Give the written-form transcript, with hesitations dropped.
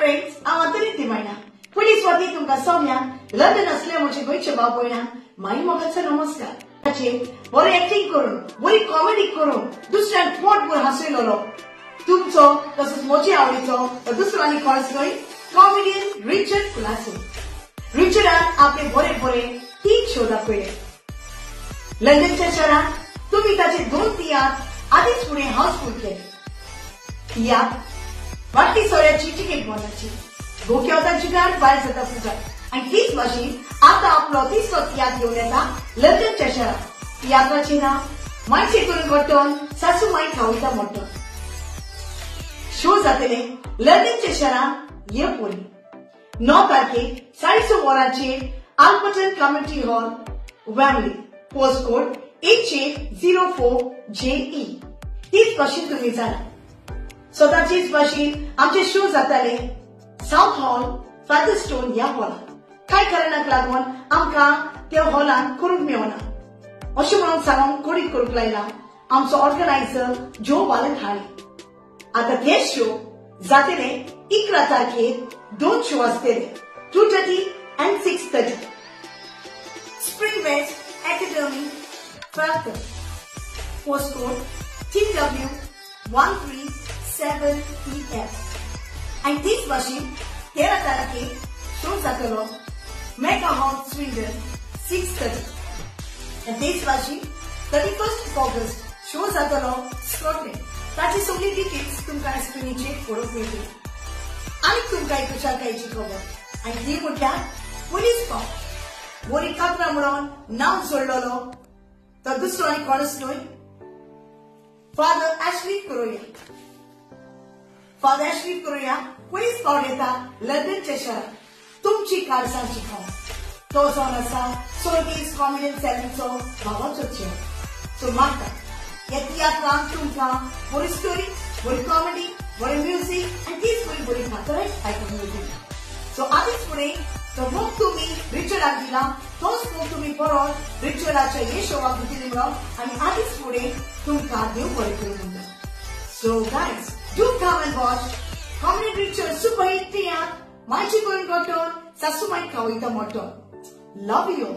Friends, हांव अंतरित मायना पुलीस वती तुमकां सगळ्यांक लंडन असले म्हजे गोंयचे भाव भयणां माई मोगाचो नमस्कार. बरी एक्टिंग करून बरी कॉमेडी करून दुसऱ्यांक पोटभर हांसयलेलो तुमचो तसोच म्हजे आवडीचो दुसरो आनी कोणच न्हय, कॉमेडियन रिचर्ड कुलासो. रिचर्डान आपले बरे बरे 3 शो दाखयले लंडनच्या शहरात. तुम्ही ताचे 2 तियात्र आधीच फुडें हाऊसफुल केले. तियात्र वाटली सोऱ्याची तिकेट मोलाची गोक्या जिगार भायर जाता सुजात आनी तीच भाशेन आतां आपलो तिसरो तियात्र घेवन येता लंडनच्या शहरात. तियात्राचें नांव मायचे करून गट्टन सासू माय खावयता मट्टन. शो जातले लंडनच्या शहरात ये पोरी 9 तारखेक 6:30 वरांचेर Alperton community hall, Wembley, postcode 8804JE. तीच भाशेन तुमी जाणा स्वताचीच भाशेन आमचे शो जाताले सावथ हॉल, फॅदरस्टोन ह्या हॉलान. कांय कारणाक लागून आमकां त्या हॉलान करूंक मेळना अशें म्हणून सांगून कोडीत करूंक लायला आमचो ऑर्गनायझर जो वालन हाणी. आतां ते शो जातले 11 तारखेर 2 शो आसतले, 2:30 and 6:30. Spring West Academy, Feltham, postcode TW137EF. आनी तीच भाशेन 13 तारखेर शो जातलो मेगा हॉल, स्विंडन, 6:30. आनी तेच भाशेन 31 ऑगस्ट शो जातलो स्कॉटलँड. ताची सगळी डिटेल्स तुमकां स्क्रिनीचेर पळोवंक मेळटली. आनी तुमकां एक खुशालकायेची खबर, आनी ती म्हटल्यार पुलीस पाव बरी कातरां म्हणून नांव जोडलेलो तो दुसरो आनी कोणच न्हय, फादर ऍश्ली कुरोया. फादर ऍश्ली कुरोया पुलीस पावट येता लंडनच्या शहरात तुमची काळजांची खावन. तो जावन आसा सोर्गीस कॉमेडियन सॅलीचो भावाचो चेर. सो मागता ह्या तियात्रांत तुमकां बरी स्टोरी, बरी कॉमेडी, बरें म्युजीक आनी तीच बरी बरी खातरांय आयकूंक मेळटली. सो आदींच फुडें तो मोग तुमी रिचर्डाक दिला तोच मोग तुमी परत रिचर्डाच्या हे शोवाक दितली म्हणून आनी आदींच फुडें तुमकां देव बरें करूं म्हणटा. So guys, do come and watch comedy Richard super hit तियात्र मायची करून गट्टन सासू माय खावयता मट्टन. Love you.